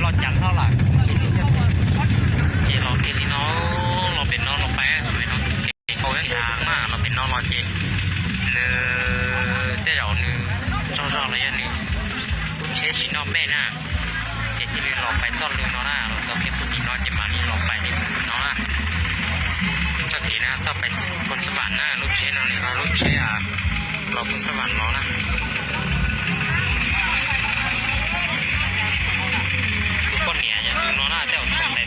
ກໍຈັນເທົ່າລະ ເຈລອເກລີເນາະ ລອເປັນເນາະ ລອໄປເນາະ ເຂົາຍັງຖາມມາ ລອເປັນເນາະ ລອເຈ ເລີ ແຕ່ເອົາໜຶ່ງ ຈອກໆ ລະຍະໜຶ່ງ ລູກເຊຊິເນາະ ແມ່ນະ ເຈທີ່ເລີ ລອໄປຈອດເລີເນາະນະ ລອເກັບຜູ້ດີເນາະ ເຈມານີ້ ລອໄປນີ້ເນາະນະ ເຈົ້າດີນະ ເຈົ້າໄປພົນສະຫວັນນະ ລູກເຊເນາະ ນີ້ ລອລູກເຊອາ ລອພົນສະຫວັນເນາະນະ ຄືຄົນເໜຍ ຢ່າລືມເນາະນະ ແຕ່ສົງໄສ